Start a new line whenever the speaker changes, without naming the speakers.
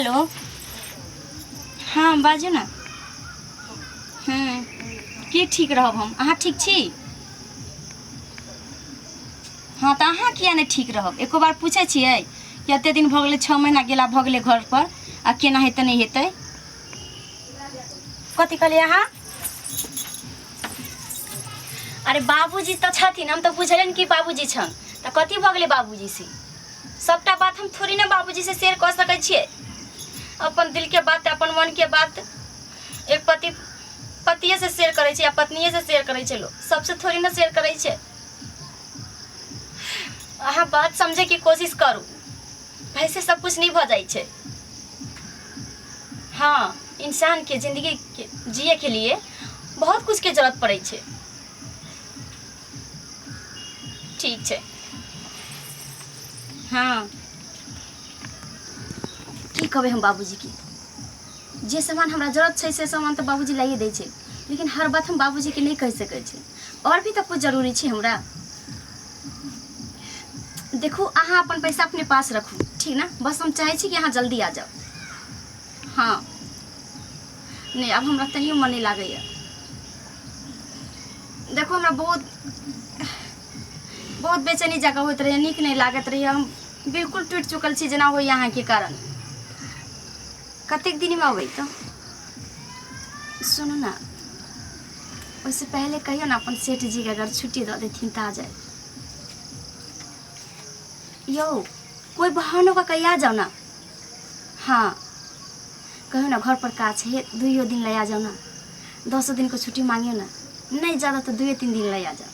Hello. हँ, बाजू ने। हूँ, की ठीक रहब हम? अहाँ ठीक छी? हँ, तऽ अहाँ किया नहि ठीक रहब? एको बार पूछै छियै कि एते दिन भऽ गेलै, 6 महीना गेला भऽ गेलै घरपर, आ केना हेतै, नहि हेतै? कथी कहलियै अहाँ? अरे, बाबूजी तऽ छथिन। हम तऽ बुझलियनि कि बाबूजी छन तऽ कथी भऽ गेलै बाबूजी से? सबटा बात हम थोड़ी ने बाबूजी से शेयर कऽ सकै छियै। अपन दिलके बात, अपन मनके बात एक पति पतिये से शेयर करै छै या पत्निये से शेयर करै छै लोक, सबसे थोड़ी ने शेयर करै छै। अहाँ बात समझैके कोशिश करू। वैसे सब कुछ नहीं भऽ जाइ छै। हाँ, इंसानके जिंदगी के जिए के लिए बहुत कुछ के जरूरत पड़ै छै। ठीक छै। हँ, की कहबै हम बाबूजीके? जे सामान हमरा जरूरत छै, से सामान तऽ बाबूजी लाइए दै छै, लेकिन हर बात हम बाबूजीके नहि कहि सकै छी। आओर भी तऽ कुछ जरूरी छै हमरा। देखू, अहाँ अपन पैसा अपने पास रखू, ठीक ने? बस हम चाहै छी कि अहाँ जल्दी आ जाउ। हँ, नहि, आब हमरा तनियो मन नहि लागैए। देखू, हमरा बहुत बहुत बेचैनी जकाँ होइत रहैए, नीक नहि लागैत रहैए। हम बिल्कुल टूटि चुकल छी जेना होइए अहाँके कारण। कतेक दिनमे अबै तऽ सुनू ने, ओहिसँ पहले कहियौ ने अपन सेठ जीके, अगर छुट्टी दऽ देथिन तऽ आ जाए। यौ, कोइ बहानो कऽ के आ जाउ ने। हाँ, कहियौ ने, घर पर काज छै, दुइयो दिन लए आ जाउ ने। 10 दिनके छुट्टी मांगियौ ने, नहि ज्यादा तऽ 2-3 दिन लए आ जाउ।